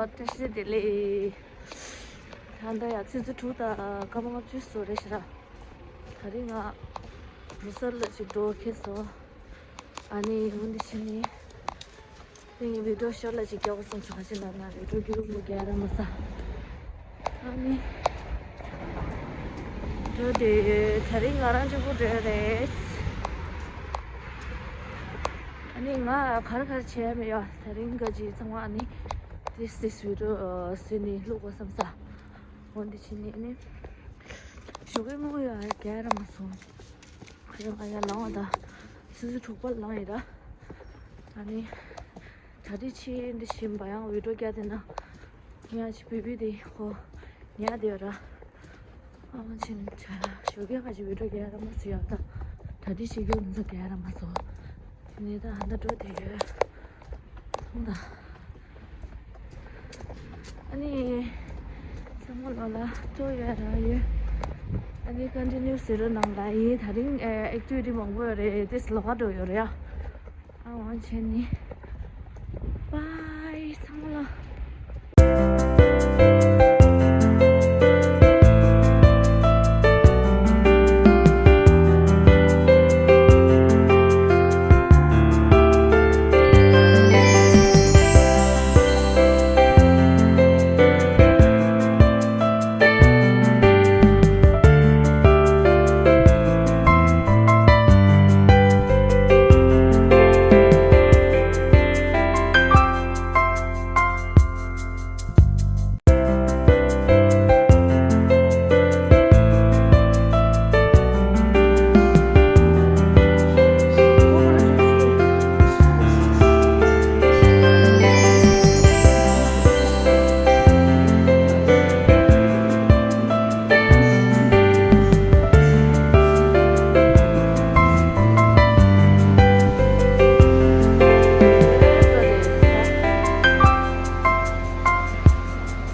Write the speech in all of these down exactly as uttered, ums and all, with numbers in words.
བཀྲ་ཤིས་བདེ་ལེགས། ད་ལྟ་ཡང་ཆུ་ཚོད་དྲུག་དང་སྐར་མ་ལྔ་བཅུ་ཙམ་རེད་ཤག་ར། ད་རིང་ང་རུ་སར་ལ་ཅིག་འགྲོ་ཁེལ་སོང་། ཨ་ནི་འོན་ཏེ་ཕྱི་ནས་དེ་ངས་བི་ཌིའོ་ཤོར་ལ་ཅིག་རྒྱག་དགོས་བསམ་སོང་། ཁ་ཤས་ལབ་ན་བི་ཌིའོ་རྒྱུག་མི་རྒྱག་ར་མ་ཟ། ཨ་ནི་འགྲོ་དེ་ད་རིང་ང་རང་གཅིག་པུ་འགྲོ་ཡ་རེད། ཨ་ནི་ང་ག་རེ་ག་རེ་བྱས་མེད་ཡ། ད་རིང་ག་ཅིག་ཚང་མ་ཨ་ནི་this this video ཟེར་ནས་བླུག་དགོས་བསམ་ས། འོན་ཏེ་ཕྱི་ནས་ཨ་ནི་ཞོགས་ཀའི་དངུལ་ཡ་རྒྱག་ར་མ་སོང་། ཁ་ཡ་ང་ཡ་ལངས་བ་ད་ཆུ་ཚོད་དྲུག་པ་ལངས་ཡིན་ར། ཨ་ནི་གྲ་སྒྲིག་བྱེད་འདི་བྱེད་པ་ཡང་བི་ཌིའོ་རྒྱག་དེ་ན་ང་ཡ་ཅིག་བི་བི་དེ་ཧོ་ཉལ་དེ་ཡོད་ར། ཨ་མ་ཕྱིན་ཆ་ཞོགས་ཀས་ཁ་ཅིག་བི་ཌིའོ་རྒྱག་ར་མ་སོང་ཡ། ད་གྲ་སྒྲིག་བྱེད་རྒྱུ་འདི་ཚོ་རྒྱག་ར་མ་སོང་། དེ་ནས་ད་ཧ་ད་འགྲོ་དེ་ཡོད་མཐོང་ད། ཨ་ནི་ཚང་མ་ལོ་ལ་ཐུག་ཡོད་ར་ཡོད། ཨ་ནི་ཀོན་ཊི་ནིའུ་ཟེར་རོ་ནང་ལ་ཡིན། ད་རིང་ཨེ་ཨེག་ཊི་བི་ཊི་མང་པོ་ཡོད་རེད། དེ་ལོགས་ཀ་འགྲོ་ཡོད་རེད་ཡ། ཨ་ཝང་ཆེན་ནི། བཱའི་ཚང་མ་ལ།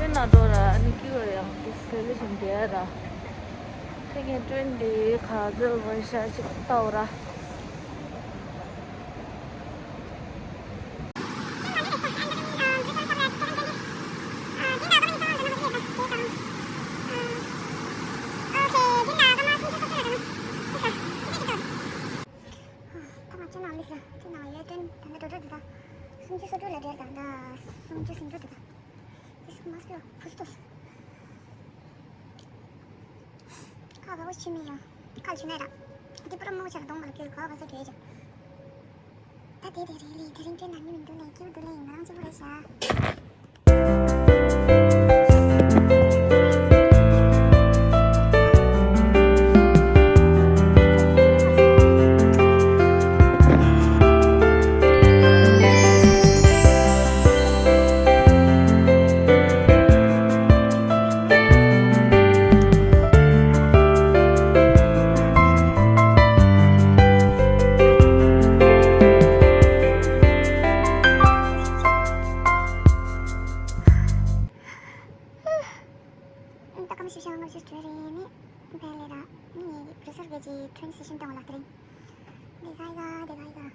ཁྱོད་ན་འགྲོ་ར་ཨ་ནི་ཀི་བ་ཡང་ཏིས་ཀེ་ལི་ཞིང་བསྡད་ར། ཁྱེད་ཀྱི་ཊེན་འདི་ག་ཚོད་འོས་ཤ་ཅིག་ལྟ་འོ་ར། ད་མ་བྱུང་ན་མི་ཟེར། ཁྱེད་ནང་ཡོད་དོན་ད་ནི་འགྲོ་འགྲོ་འདི་དང་། སུམ་ཅུ་སོ་དྲུག་ལ་བསྡད་དང་ད། སུམ་ཅུ་ཟིན་འགྲོ་འདི་དང་། This must be a push this. ཁ་བ་བོ་ཆུ་མི་ཡོང་། ཁ་ཆུ་མེད་ར། འདི་པུ་ར་མོ་ཆ་ལ་གདོང་ག་ལ་སྐྱོད་ག་བ་ས་གྱོད་ཅག་ད་དེ་དེ་རེད་ལེ། དེ་རིང་ཁྱོད་ནང་མི་མི་འདུག་ལེ། ཁྱེའུ་འདུག་ལེ། ང་རང་གཅིག་པུ་རེད་ཤག་ད་སྐར་མ་བཞི་བཅུ་ལྔ་བཅུ་ཙམ་རེད། ནི་བལ་ལས་ར། ནི་ངའི་རུ་སར་གྱི་ཊེན་སི་ཤན་གཏོང་བ་ལག་དེ་རིང་། དེ་ག་ཡ་དེ་ག་ཡ།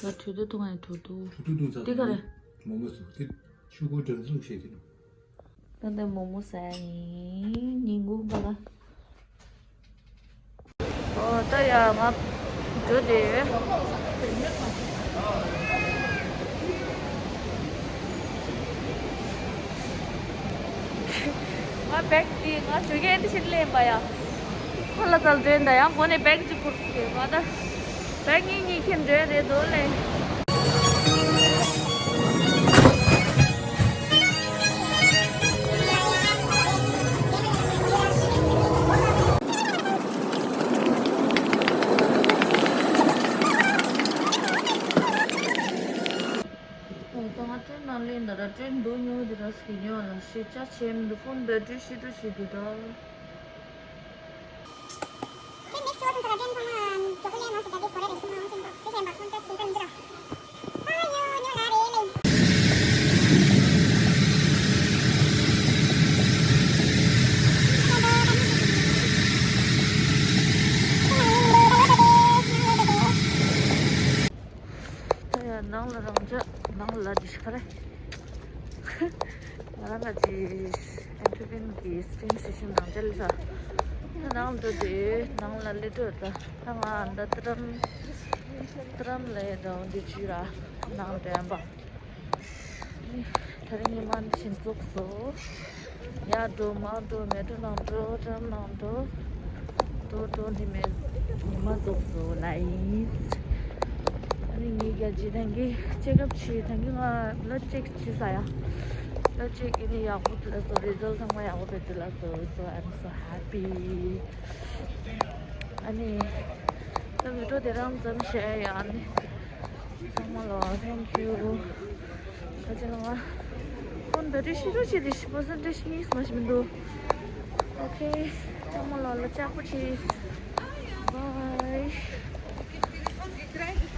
ང་དུས་དུ་འཐུང་ང་དུས་དུ། དུས་དུ་འཐུང་ཚར། འདི་ག་རེ། མོག་མོག་ཟོ། དེ་ཆུ་ཁོལ་སྦྲང་རྩི་བཤད་དེ་ནོ། ད་ལྟ་མོག་མོག་ཟ་ཡིན། ཉིན་གུང་པ་ལ། ཨོ་ད་ཡ་ང་འགྲོ་དེ། ང་བེག་དེ་ང་ཞོགས་ཀས་འདི་ཕྱིར་ལེན་པ་ཡ། ཁོ་ལ་ཙལ་འདྲེན་ད་ཡང་སྒོ་ནས་བེག་ཅིག་ཁུར་སི་གེ་ང་ད། བེག་གཉིས་གཉིས་ཁྱེར་འདྲེན་རེད་དོ་ལེ། ད་ང་ཏྲེན་ནང་ལེན་ད་ར་ཏྲེན་འདུག་ཉོ་དེ་ར་སི་ཉོ་ལ་ཤི་ཅ་ཆེ་མི་འདུག་ཕོན་བེ་ཏྲི་ཤི་ཏུ་ཤི་དུ་ད། ད་ཡང་ནང་ལ་རང་འཇགས་ནང་ལ་འདི་ཤ་རེད། ང་རང་ག་ཅི་ཨེན་ཊི་ཝན་གྱི་སི་ཊེན་སི་ཊེ་ཤན་ནང་འཇགས་ལ་ས། ད་ནང་འགྲོ་དུས་ནང་ལ་སླེབས་འགྲོ་ད། ད་ང་འདི་ཏི་རམ་ཏི་རམ་ལ་འགྲོ་འདི་ཅི་ར་ནང་འདྲེན་པ། ད་རིང་ཉི་མ་འདི་བཞིན་རྫོགས་སོ། ཡར་འགྲོ་མར་འགྲོ་མལ་གྲོ་ནང་འགྲོ་ཏི་རམ་ནང་འགྲོ། འགྲོ་འགྲོ་འདི་མེད་ཉི་མ་རྫོགས་སོ་ལ་ཡིན། ཨ་ནི་ངའི་རྒྱལ་སྤྱི་ཐང་གི་ཅེག་ཨབ་བྱས་ཐང་གི་ང་བློ་ཅེག་བྱས་ས་ཡ། བློ་ཅེག་གི་ནི་ཡག་པོ་འདུག་ལ་སོ། རི་ཛལ་ཚང་མ་ཡག་པོ་བས་འདུག་ལ་སོ། So I'm so happy. ཨ་ནི་ད་མེ་ཏྲོ་དེ་རང་ཙམ་བཤད་ཡ་ཨ་ནི། ཚང་མ་ལ་thank you. ད་ཅི་ལ་ང་ཕོན་བེ་ཏྲི་ཤི་རུ་ཤི་དེ་ཤི་པར་སེན་ཊེ་ཇི་གཉིས་མ་ཤི་མི་འདུག་ཨོ་ཁེ། ཚང་མ་ལ་ལ་ལྕགས་པོ་ཆེ། Bye.